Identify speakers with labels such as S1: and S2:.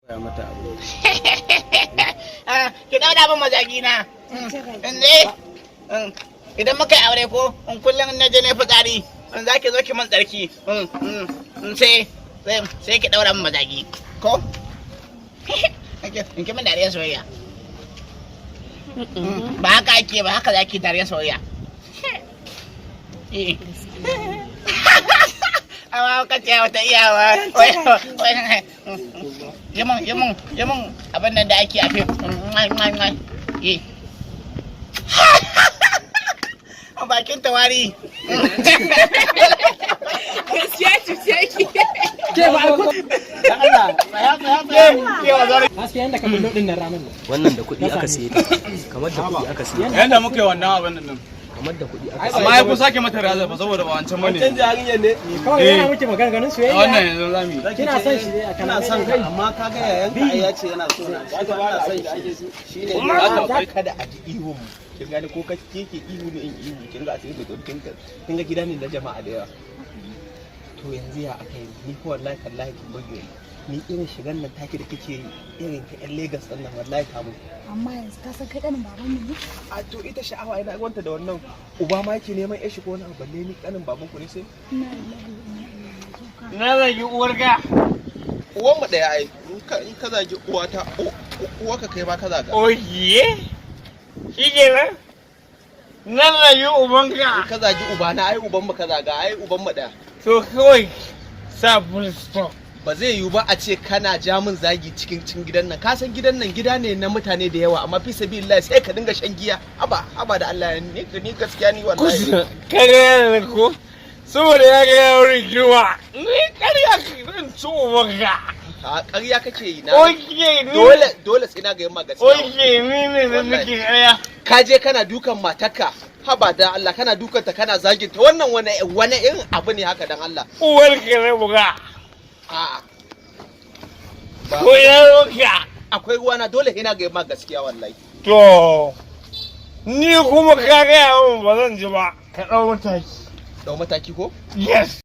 S1: Koya mata abu.
S2: Ah, ki daura min mazagi na. Ne idan muka yi aure ko in kullum na je ne fitsari, in za ki zo ki min tsarki, sai ki daura min mazagi ko in ki min dariyar soyayya. Ba haka ake ba, haka za ki dariyar soyayya. Eh. Amma ka ce wata iyawa, yi mun, yi mun, yi mun abin nan da ake a fim. Eh. A bakin tawari.
S3: Gaskiya cuce ki.
S4: Ke ba ai
S1: Dan Allah, tsaya, tsaya, tsaya.
S2: Ke wa zari.
S4: Haske yanda ka bullo din nan ranar nan.
S5: Wannan da kuɗi aka siye ta, kamar da kuɗi aka siye ta.
S6: Yanda muka yi wannan abin nan.
S5: Kamar da kuɗi aka
S6: Amma ai kun sake mata raza fa, saboda ba wancan bane.
S1: Wancan yarinyar ne.
S4: Kawai yana miki maganganun soyayya.
S6: Wannan yanzu zamu yi.
S4: Kina son shi ne a
S1: Kana son ka, amma ka ga yayan ka ai ya ce yana so na. Shi ba na son shi. Shine ne kada a ji ihun mu. Kin gane ko? Ka ke ihu ne, in ihu, kin ga a cikin da kin ga gida ne na jama'a da yawa. To yanzu ya aka yi? Ni ko wallahi tallahi kin burge ni. Ni irin shigan nan taki da kike yi, irin ta yan Lagos din nan, wallahi ta mun.
S7: Amma yanzu ka san kai kanin babanmu ne?
S1: A to, ita sha'awa ina gwanta da wannan? Uba ma yake neman ya shigo wani abu, balle ni kanin baban ku ne sai.
S7: Inna lillahi wa inna ilaihi raji'un.
S2: Na zagi uwarka.
S1: Uwan mu daya ai. In ka zagi uwata, uwarka kai ma ka zaga.
S2: Oye. Shi kenan. Na zagi
S1: In
S2: ubanka.
S1: ka zagi ubana, ai uban mu ka zaga, ai uban mu daya.
S2: To kawai sa full stop.
S1: Ba zai yiwu ba a ce kana ja min zagi cikin gidan nan. Ka san gidan nan gida ne na mutane da yawa, amma fi sabilillah sai ka dinga shan giya. Haba, haba da Allah, ni gaskiya ni wallahi.
S2: Kusa ka gane ko? Saboda ya ga yawon rigima. Ni ƙarya zan ci ubanka.
S1: A ƙarya kake yi na.
S2: Oke ni.
S1: Dole dole sai na ga yamma gaskiya.
S2: Oke, ni ne da nake ƙarya.
S1: Ka je kana dukan matarka. Haba da Allah, kana dukan ta, kana zagin ta, wannan wani irin abu ne haka, dan Allah?
S2: Uwarka na buga.
S1: A'a.
S2: Ko yaronka.
S1: Akwai ruwana, dole sai na ga yamma gaskiya wallahi.
S2: To, ni kuma ka gaya min ba zan ji ba. Ka ɗau mataki.
S1: Dau mataki ko?
S2: Yes.